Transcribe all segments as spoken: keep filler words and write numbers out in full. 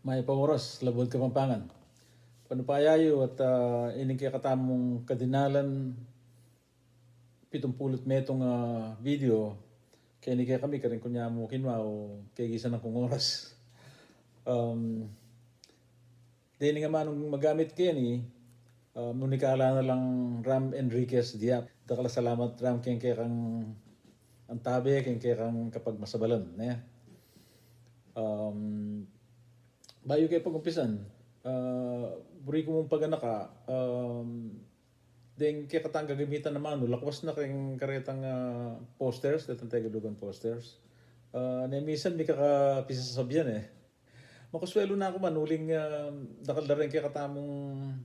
Mayap a oras, Labuad Kapampangan. Panupaya yu at, ah, ining kekatamung kadinalan pitumpulu't metung, ah, video. Keni kekami, karin ku ne mu kinua o kegisan kung oras. Um, deni nga manung magamit keni, ah, munikala na lang Ram Enriquez Diap. Dakal a salamat, Ram, keng kekang antabe, keng kekang kapagmasabalan, ne? Um, bayu ke pag-umpisan, ah, buri ku mung paganaka, um, deng kekatang gagamitan a manu, lakwas na keng karetang, ah, posters, detang Tegalugan posters. Ah, ne, minsan mika ka pisasabian, e. Makuswelu na ku man uling, ah, dakal da reng kekatamung,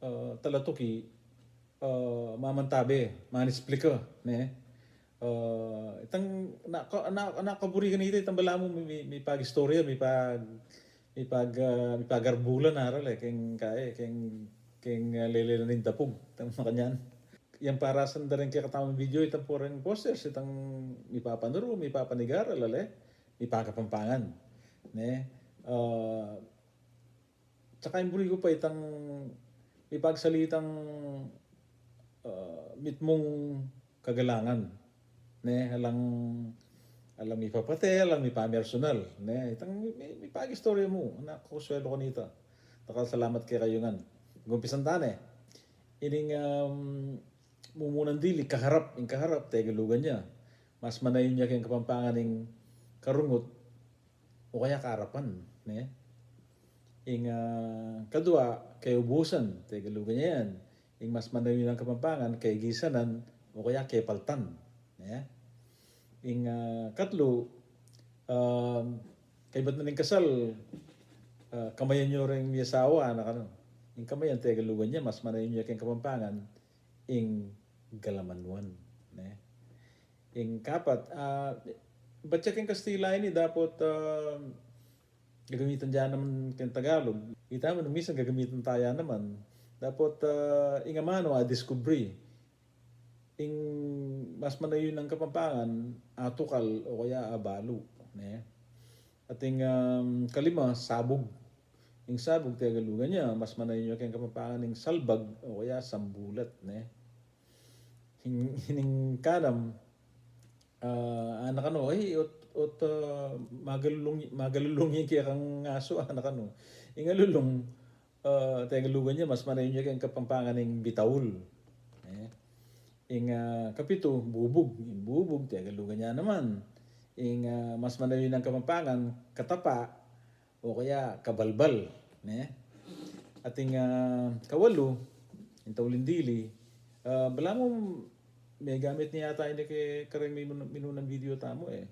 ah, talatuki, ah, mamantabe, manisplika, ne? Ah, itang na-, ka-, na-, nakaburi kanita, itang balamu mi-, mi-, mipag-istorya, mipag-, mipag-, ah, mipag-arbulan aral, e, keng kae, keng, keng, ah, lele na ning dapug, itang makanyan. Yang parasan da reng kekatamung video, itang pureng posters, itang mipapanuru, mipapanigaral, ale, mipakapampangan. Ne? Ah, tsaka ing buri ku pa itang mipagsalitang, ah, mitmung kagalangan. Ne? Alang, alang mipapate, alang mipamersonal. Ne? Itang mi-, mi-, mipag-istorya mu, nakuswelu kanita. Dakal a salamat kekayu ngan. Umpisan ta ne. Ining, um, mumunan dili, kaharap, ing kaharap, Tegalugan ya. Mas manayun ya keng Kapampangan ing karungut o kaya kaarapan, ne? Ing, ah, kadua, kayubusan, Tegalugan ya yan. Ing mas manayun a Kapampangan, kegisanan o kaya kepaltan, ne? Ing, ah, katlu, um, kaybat na ning kasal, ah, kamayan yu reng miyasawa, anak, anu. Ing kamayan, Tegalugan ya, mas manayun ya keng Kapampangan, ing galamanuan, ne? Ing kapat, ah, batya keng Kastila ini dapot, ah, gagamitan da naman keng Tagalog. Ita mu, minsan gagamitan ta ya naman. Dapot, ah, ing amanu, a-discovery. Ing mas manayun a Kapampangan, atukal o kaya abalu, ne? At ing, um, kalima, sabug. Ing sabug, Tegalugan ya, mas manayun ya keng Kapampangan ing salbag o kaya sambulat, ne? Ing, ing kanam, ah, anak, anu, ay, ot, ot, ah, magalulung, magalulung ing kekang asu, anak, anu. Ing alulung, ah, Tegalugan ya, mas manayun ya keng Kapampangan ing bitaul. Eh? Ing, ah, kapitu, bubug. Ing bubug, Tegalugan ya naman. Ing, ah, mas manayun a Kapampangan, katapa, o kaya kabalbal, ne? At ing, ah, kawalu, ing tauling dili, ah, balamu megamit ne yata ini ke-, kareng minun-, minunang video tamu, e.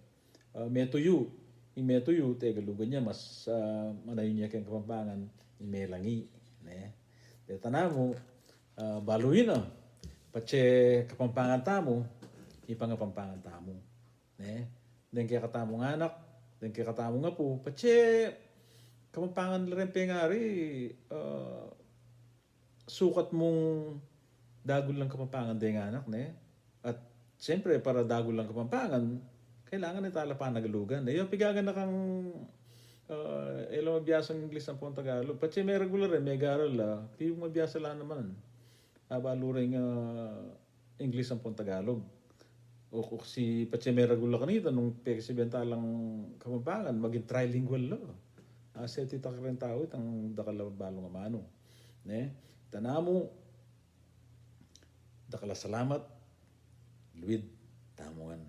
Ah, metuyu, ing metuyu, Tegalugan ya, mas, ah, manayun ya keng Kapampangan, ing melangi, ne? Deta namu, ah, balu yu na, patse Kapampangan tamu, ipangapampangan tamu. Ne? Deng kekatamung anak, deng kekatamung apu, patse Kapampangan la reng pengari, ah, sukat mung dagul lang Kapampangan deng anak, ne? At siyempre, para dagul lang Kapampangan, kailangan ne tala panagalugan. E, yung pigaganakang, ah, e la mabiasang Inglis ampong Tagalog. Patse meragul la reng megaral la, pipig mabiasa la naman. Abalu reng, ah, Inglis ampong Tagalog. O, o si patse meragul la kanita nung pekasibian ta lang Kapampangan, maging trilingual la. Aseti ta kareng tau itang dakal a balung amanu. Ne? Tanamu, dakal a salamat, luid tamu ngan.